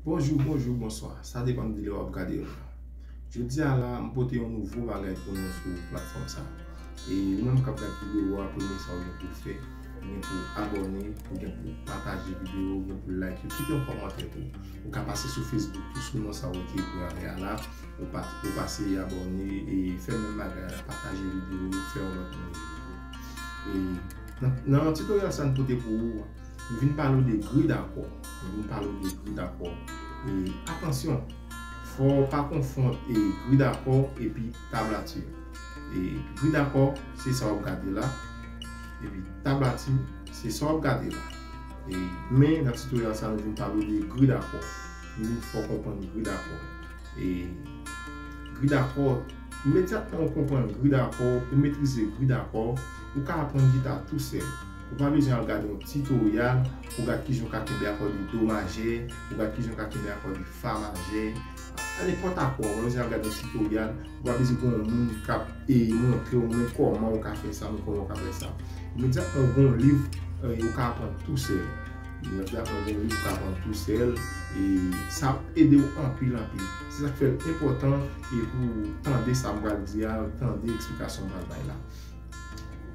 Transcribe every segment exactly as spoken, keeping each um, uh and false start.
Bonjou, bonjou, bonswa. Sa depann de lè w ap gade yo. Jodi a la, m pote yon nouvo bagay pou nou sou platfòm sa. E ou menm k ap gade videyo a, premye sa w gen pou w fè, ou gen pou w abòne, ou gen pou w pataje videyo, ou gen pou w like yo, kite yon kòmantè tou. Ou ka pase sou Facebook tou sou non sa w ki ekri anlè a la. Ou pa, ou pase abòne e fè menm bagay la, pataje videyo, fè yon lòt moun. E nan, nan titoryal sa n pote pou ou, nou vin pale w de gri dakò. Nou vin pale w de gri dakò. E atansyon, fò w pa konfonn e gri dakò epi tablati. E gri dakò, se sa w ap gade la. Epi tablati, se sa w ap gade la. E, men nan titoryal sa, nou vin pale w de gri dakò. Nou vin fè w konprann gri dakò. E gri dakò, imedyatman ou konprann gri dakò, ou metrize gri dakò, ou ka aprann gita tou sèl. Ou pa bezwen al gade yon titoryal pou gad kijan w ka kenbe akò de do majè, pou gad kijan w ka kenbe akò de fa majè. A nenpòt akò, ou pa bezwen al gade yon titoryal, ou pa bezwen gen yon moun k ap e montre w men kòman ou ka fè sa, men kòman ou ka fè sa. Imedyatman ou gen yon liv, e, ou ka aprann tou sèl. Imedyatman ou gen yon liv ou ka aprann tou sèl. E sa ap ede w anpil, anpil. Se sa k fè l enpòtan e pou w tande sa m pral di a, tande eksplikasyon m pral bay la.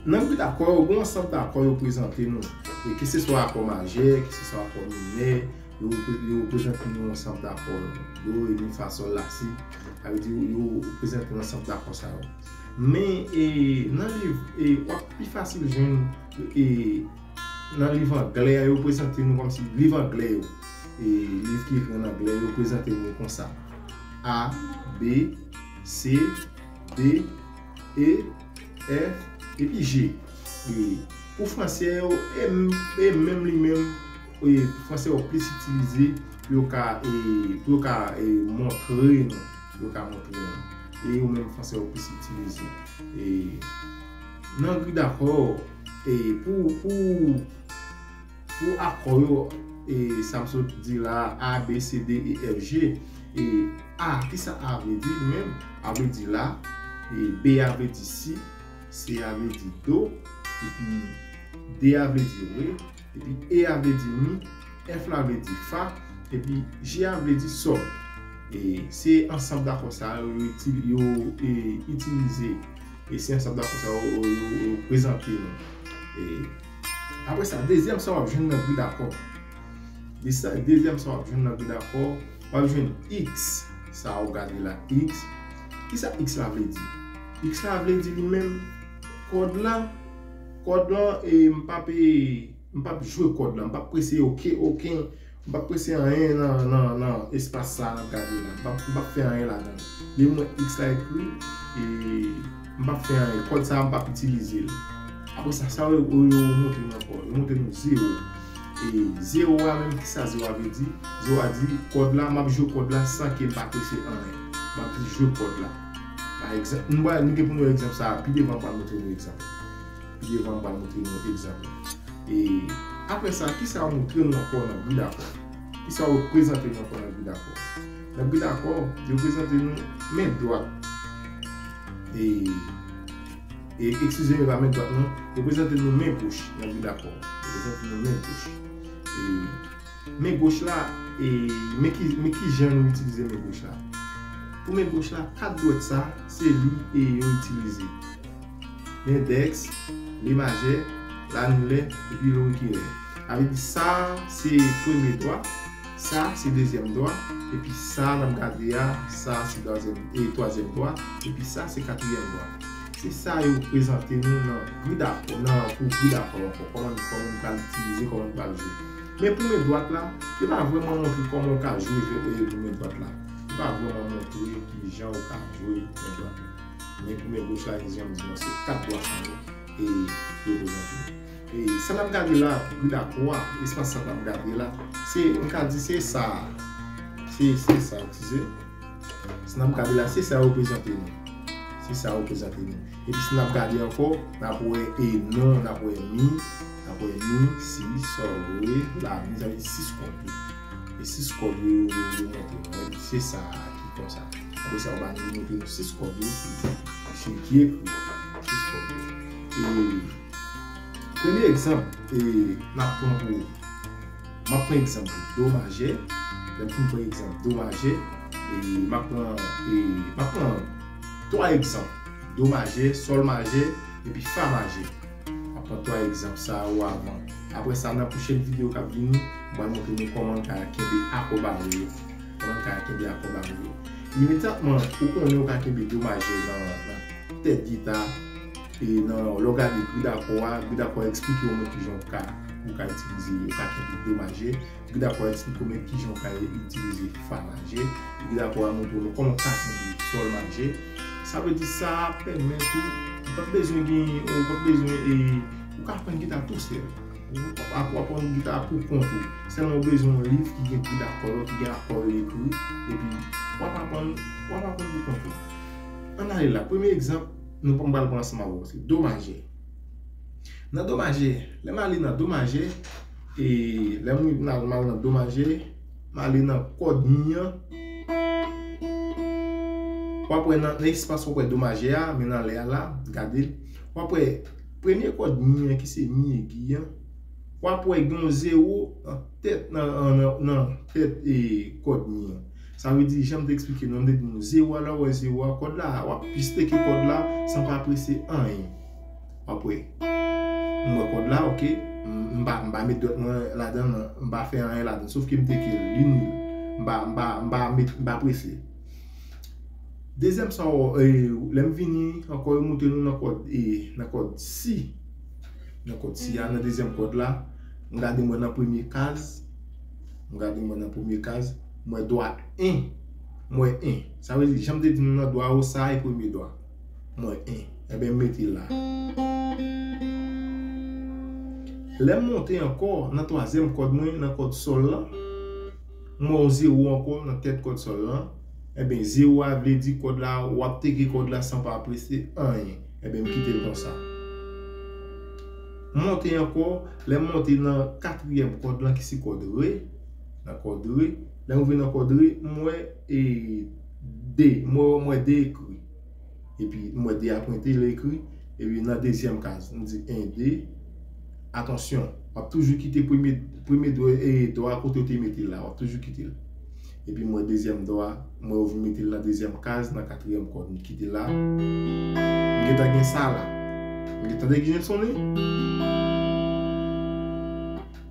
Nan gri dakò yo, gen yon ansanm dakò yo prezante nou. E keseswa akò majè, keseswa akò minè, yo, yo prezante nou ansanm dakò yo. Do, re, mi, fa, sòl, la, si. Sa vle di, yo prezante nou ansanm dakò sa yo. Men, e, nan liv, e, w ap pi fasil jwenn, e, nan liv anglè a, yo prezante nou kòmsi liv anglè yo. E, liv ki ekri an anglè, yo prezante nou konsa. A, B, C, D, E, F, epi G. E pou fransè yo, e, e menm li menm, e fransè yo plis itilize pou yo ka, e, pou yo ka, e, montre nou, pou yo ka montre nou. E yo menm fransè yo plis itilize. E nan gri dakò, e pou, pou Pou akò yo, e, sa m sot di la, A, B, C, D, E, F, G, e, A, kisa A vle di li menm? A vle di la, e, B a vle di si, C a vle di do, epi D a vle di re, epi E a vle di mi, F la vle di fa, epi G a vle di sòl. E se ansanm dakò sa yo, yo itili-, yo, e, itilize. E se ansanm dakò sa yo, yo, yo, yo prezante nou. E apre sa, dezyèm sa w ap jwenn nan gri dakò. De sa, dezyèm sa w ap jwenn nan gri dakò, w ap jwenn X. Sa w gade la, X. Kisa X la vle di? X la vle di li menm kòd la, kòd la, e m p ap, e, m p ap jwe kòd la, m p ap prese oke-, okenn, m p ap prese anyen nan, nan, nan espas sa a n ap gade la. M p ap, m p ap fè anyen ladan l. Depi m wè X la ekri, e m p ap fè anyen. Kòd sa a, m p ap itilize l. Apre sa, sa yo, yo, yo montre nou ankò. Yo montre nou zewo. E zewo a menm, kisa zewo a vle di? Zewo a di, kòd la, m ap jwe kòd la san ke m pa prese anyen. M ap jis jwe kòd la. Pa egzanp, nou va, nou gen pou nou wè egzanp sa a. Pi devan, m pral montre nou egzanp. Pi devan, m pral montre nou egzanp. E apre sa, kisa yo montre nou ankò nan gri dakò? Kisa yo prezante nou ankò nan gri dakò? Nan gri dakò, yo prezante nou men dwat. E, e, eskize m, e pa men dwat, non. Yo prezante nou men goch nan gri dakò. Yo prezante nou men goch. E men goch la, e men ki, men ki jan nou itilize men goch la. Pou men goch la, kat dwèt sa, se li e yo itilize. Lendèks, le majè, lanilè, epi lorikilè. Sa vle di sa se premye dwa, sa se dezyèm dwa, epi sa n ap gade a, sa se twazyèm, e twazyèm dwa, epi sa se katriyèm dwa. Se sa yo prezante nou nan gri dakò, nan kou gri dakò ankò. Kòman, kòman nou pral itilize, kòman nou pral jwe. Men pou men dwat la, yo pa vrèman montre kòman w ka jwe pou men dwat la. Yo pa vrèman montre kijan w ka jwe men dwat la. Men pou men goch la, jan m di nou, se kat dwa sa yo, e yo prezante. E sa n ap gade la, gri dakò a, espas sa n ap gade la, se, m ka di se sa a. Se, se sa, eskize. Sa n ap gade la, se sa yo prezante nou. Se sa yo prezante nou. Epi si n ap gade ankò, n ap wè e non, n ap wè mi, n ap wè mi, si, sòl, re, la, mi, sa vle di sis kòd yo. E sis kòd yo, yo, yo montre nou. Se sa a ki konsa. Apre sa, yo ba nou, yo montre nou sis kòd yo, ki, ki ekri. Sis kòd yo. E premye egzanp, e, n ap pran pou, m ap pran egzanp do majè, Lè m fin pran egzanp do maje, e m ap pran, e m ap pran twa egzanp, do maje, sòl maje, epi fa maje. M ap pran twa egzanp sa yo avan. Apre sa, nan pwochèn videyo k ap vini, m pral montre nou kòman n ka kenbe akò bare yo. Kòman n ka kenbe akò bare yo. Imedyatman, ou konnen ou ka kenbe do maje nan, nan tèt gita, e nan, lè w gade grid akò a, grid akò a eksplike w menm kijan w ka, ou ka itilize, ou ka kenbe do maje. Grid akò a eksplike w menm kijan w ka itilize fa maje. Grid akò a montre w kòman w ka kenbe sòl maje. Sa vle di sa pèmèt ou, ou p ap bezwen gen, ou p ap bezwen, e, ou ka aprann gita tou sèl. Ou ap, w ap aprann gita pou kont ou. Sèlman ou bezwen yon liv ki gen grid akò yo, ki gen akò yo ekri, epi w ap aprann, w ap aprann pou kont ou. Ann ale la. Premye egzanp, nou pral pran ansanm avè w, se do maje. Nan do maje, lè m ale nan do maje, e lè m al nan do maje, m ale nan kòd mi an. W ap wè nan, nan espas w ap wè do maje a, men nan lè a la, gade l. W ap wè premye kòd mi an ki se mi egi an. W ap wè gen yon zewo nan tèt, nan, nan, nan, nan tèt, e, kòd mi an. Sa vle di, jan m te eksplike nou, m te di nou zewo a, lè w wè zewo a, kòd la, w ap plis teke kòd la san pa prese anyen. W ap wè. M wè kòd la, oke. M, m pa, m pa met dwèt mwen ladan, m pa fè anyen ladan. Sòf ke m teke l, li nil. M pa, m pa, m pa met, m pa prese. Dezyèm sa, e, lè m vini, ankò yo montre nou nan kòd, e, nan kòd si. Nan kòd si a, nan dezyèm kòd la, m gade mwen nan premye kaz. M gade mwen nan premye kaz. M wè dwa en. M wè en. Sa vle di, jan m te di nou nan dwa yo, sa e premye dwa. M wè en. Ebyen, m mete l la. Lè m monte ankò nan twazyèm kòd mwen, nan kòd sòl la, m wè yon zewo ankò nan tèt kòd sòl la. Ebyen, zewo a vle di kòd la, w ap teke kòd la san pa prese anyen. Ebyen, m kite l konsa. M monte ankò, lè m monte nan katriyèm kòd lan ki se kòd re, nan kòd re, lè m rive nan kòd re, m wè, e, de, m wè, m wè de ekri. Epi, m wè de a pwente, l ekri, epi nan dezyèm kaz, m di en, de. Atansyon, w ap toujou kite premye, premye dwa, e, dwa kote w te mete l la, w ap toujou kite l. Epi m wè dezyèm dwa, m wè yo vin mete l nan dezyèm kaz, nan katriyèm kòd, m kite l la. M gentan gen sa la. M gentan tande kijan l sonnen.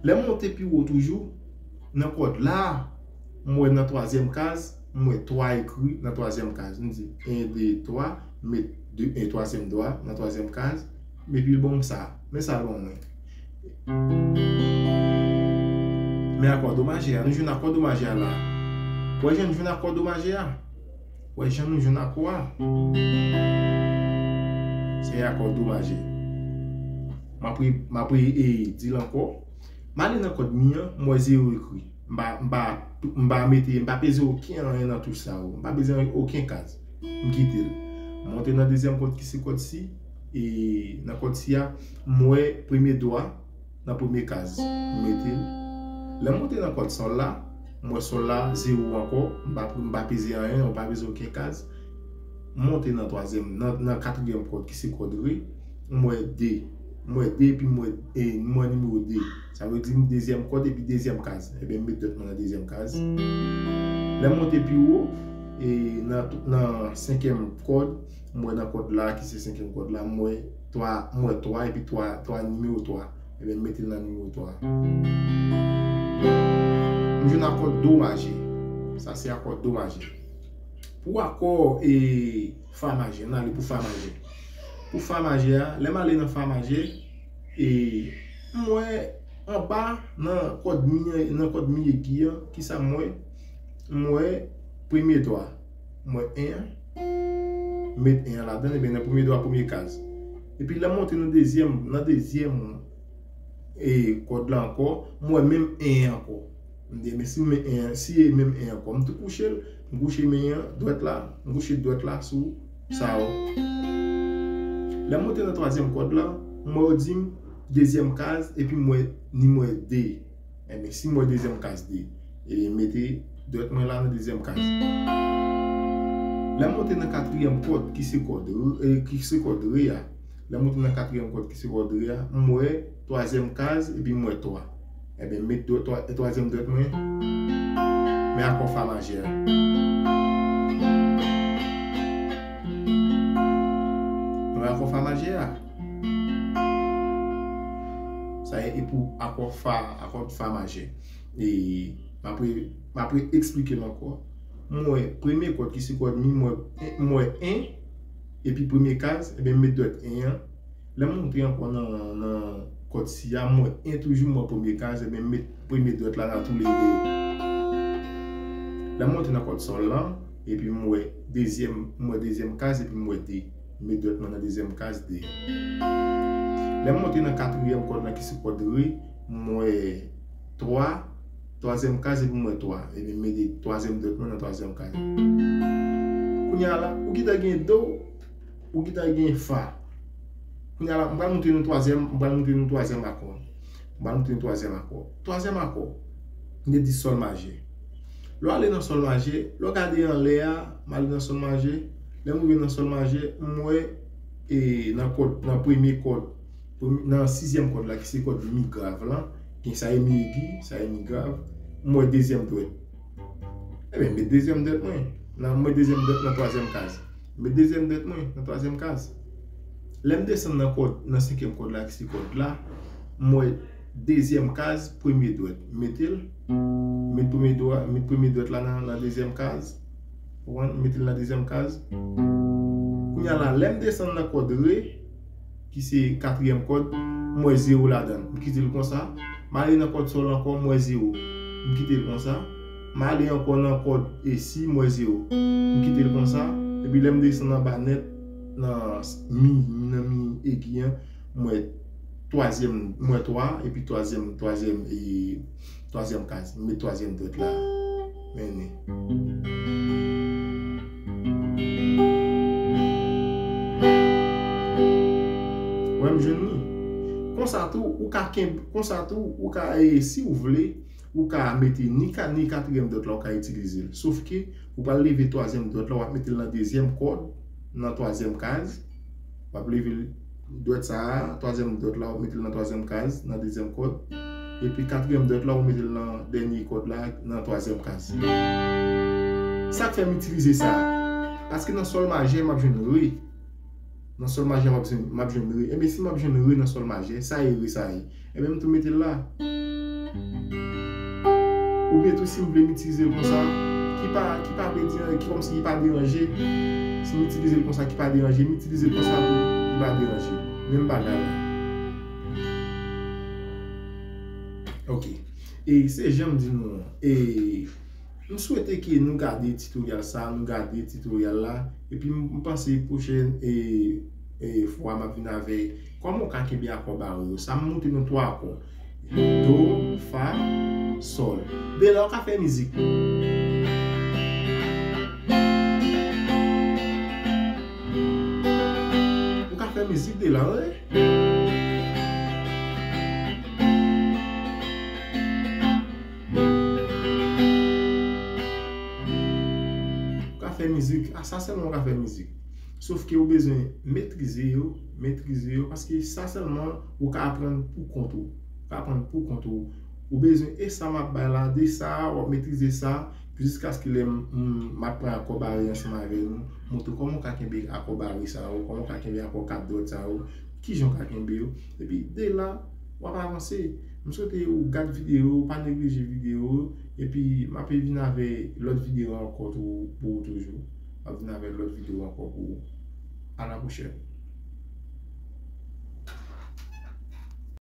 Lè m monte pi wo toujou, nan kòd la, m wè nan twazyèm kaz, m wè twa ekri nan twazyèm kaz. M di en, de, twa, met de, e, twazyèm dwa nan twazyèm kaz, epi l ban m sa. Men sa l ban mwen. Men akò do maje a, nou jwenn akò do maje a la. Wè jan nou jwenn akò do maje a? Wè jan nou jwenn akò a? Se akò do maje. M ap re-, m ap re-, e, di l ankò. M ale nan kòd mi an, m wè zewo ekri. M pa, m pa, m pa mete, m pa peze okenn anyen nan touch sa yo. M pa peze okenn kaz. M kite l. M monte nan dezyèm kòd ki se kòd si. E nan kòd si a, m wè premye dwa nan premye kaz. M mete l. Lè m monte nan kòd sòl la, m wè sòl la, zewo ankò. M pa, m pa peze anyen, m pa peze okenn kaz. M monte nan twazyèm, nan, nan katriyèm kòd ki se kòd re. M wè de. M wè de epi m wè, e, m wè nimewo de. Sa vle di m dezyèm kòd epi dezyèm kaz. Ebyen, m met dwèt mwen nan dezyèm kaz. Lè m monte pi wo, e, nan, nan senkyèm kòd, m wè nan kòd la, ki se senkyèm kòd la, m wè twa, m wè twa epi twa, twa nimewo twa. Ebyen, m mete l nan nimewo twa. M jwenn akò do maje. Sa se akò do maje. Pou akò, e, fa maje, ann ale pou fa maje. Pou fa maje a, lè m ale nan fa maje, e, m wè anba nan kòd mi, nan kòd mi egi an, kisa m wè? M wè premye dwa. M wè en an. M met en an ladan, ebyen nan premye dwa, premye kaz. Epi lè m monte nan dezyèm, nan dezyèm, e, kòd la ankò, m wè menm en an ankò. M di, men si m en an, si e menm en an ankò, m tou kouche l, m kouche men an, dwèt la, m kouche dwèt la sou sa yo. Lè m monte nan twazyèm kòd la, m wè yo di m dezyèm kaz, epi m wè nimewo de. Ebyen, si m wè dezyèm kaz de, ebyen, m mete dwèt mwen la nan dezyèm kaz. Lè m monte nan katriyèm kòd, ki se kòd re, e, ki se kòd re a, lè m monte nan katriyèm kòd, ki se kòd re a, m wè twazyèm kaz, epi m wè twa. Ebyen, m met dwèt, twa-, twazyèm dwèt mwen. Men akò fa majè a. Nou wè akò fa majè a. Sa e pou akò fa, akò fa majè. E m apre, m apre eksplike l ankò. M wè premye kòd ki se kòd mi, m wè, m wè en, epi premye kaz, ebyen m met dwèt en an. Lè m monte ankò nan, nan kòd si a, m wè en toujou, m wè premye kaz, ebyen m met premye dwèt la nan toulede. Lè m monte nan kòd sòl lan, epi m wè dezyèm, m wè dezyèm kaz, epi m wè de. M met dwèt mwen nan dezyèm kaz, de. Lè m monte nan katriyèm kòd la ki se kòd re, m wè twa, twazyèm kaz epi m wè twa. Epi m mete twazyèm dwèt mwen nan twazyèm kaz. Kounye a la, ou gentan gen do, ou gentan gen fa. Kounye a la, m pral montre nou twazyèm, m pral montre nou twazyèm akò. M pral montre nou twazyèm akò. Twazyèm akò, m te di sòl majè. Lè w ale nan sòl majè, lè w gade anlè a, m ale nan sòl majè. Lè m rive nan sòl majè, m wè, e, nan kòd, nan premye kòd, premye, nan sizyèm kòd la, ki se kòd mi grav lan, gen sa e mi egi, sa e mi grav, m wè dezyèm dwèt. Ebyen, m met dezyèm dwèt mwen. Nan, m wè dezyèm dwèt nan twazyèm kaz. M met dezyèm dwèt mwen nan twazyèm kaz. Lè m desann nan kòd, nan senkyèm kòd la, ki se kòd la, m wè dezyèm kaz, premye dwèt. M mete l, m met premye dwèt, m met premye dwèt la nan, nan dezyèm kaz. Ou konprann? M mete l nan dezyèm kaz. Kounye a la, lè m desann nan kòd re, ki se katriyèm kòd, m wè zewo ladan l. M kite l konsa. M ale nan kòd sòl ankò, m wè zewo. M kite l konsa. M ale ankò nan kòd e si, m wè zewo. M kite l konsa. Epi lè m desann anba nèt, nan mi, nan mi egi an, m wè twazyèm, m wè twa, epi twazyèm, twazyèm, e, twazyèm kaz. M met twazyèm dwèt la. Mennen. Wè m jwenn li. Konsa tou, ou ka kenbe, konsa tou, ou ka, e, si w vle, ou ka mete ni ka, ni katriyèm dwèt la, ou ka itilize l. Sof ke, ou pral leve twazyèm dwèt la, w ap mete l nan dezyèm kòd, nan twazyèm kaz. W ap leve dwèt sa a, twazyèm dwèt la, w ap mete l nan twazyèm kaz, nan dezyèm kòd. Epi katriyèm dwèt la, w mete l nan dènye kòd la, nan twazyèm kaz. Sa k fè m itilize sa? Paske nan sòl majè, m ap jwenn re. Nan sòl majè, m ap jwenn, m ap jwenn re. Ebyen, si m ap jwenn re nan sòl majè, sa e re sa ye. Ebyen, m tou mete l la. Oubyen tou, si m vle m itilize l konsa, ki pa, ki pa vle di anyen, ki kòmsi ki pa deranje. Si m itilize l konsa, ki pa deranje, m itilize l konsa tou, ki pa deranje. Menm bagay la. Ok. E se jan m di nou an. E m swete ke nou gade tutorial sa, nou gade tutorial la. Epi m, m panse pwochèn, e, e, fwa m ap vin avè kòman w ka kenbe akò bare yo. Sa m montre nou twa akò. Do, fa, sòl. De la ou ka fè mizik. Ou ka fè mizik de la, wi. Ou ka fè mizik, a sa sèlman ou ka fè mizik. Sof ke ou bezwen metrize yo, metrize yo, paske sa sèlman ou ka aprann pou kont ou. Ou ka aprann pou kont ou. Ou bezwen e sa m ap bay la, de sa, w ap metrize sa, jiskaske lè m, m, m ap pran akò bare ansanm avè nou, montre w kòman w ka kenbe akò bare sa yo, kòman w ka kenbe akò kat dwèt sa yo, kijan w ka kenbe yo. Epi de la, w ap avanse. M swete ou gad videyo, pa neglije videyo, epi m ape vin avè lòt videyo ankò tou, pou ou toujou. M ap vin avè lòt videyo ankò pou ou. A la pwochèn.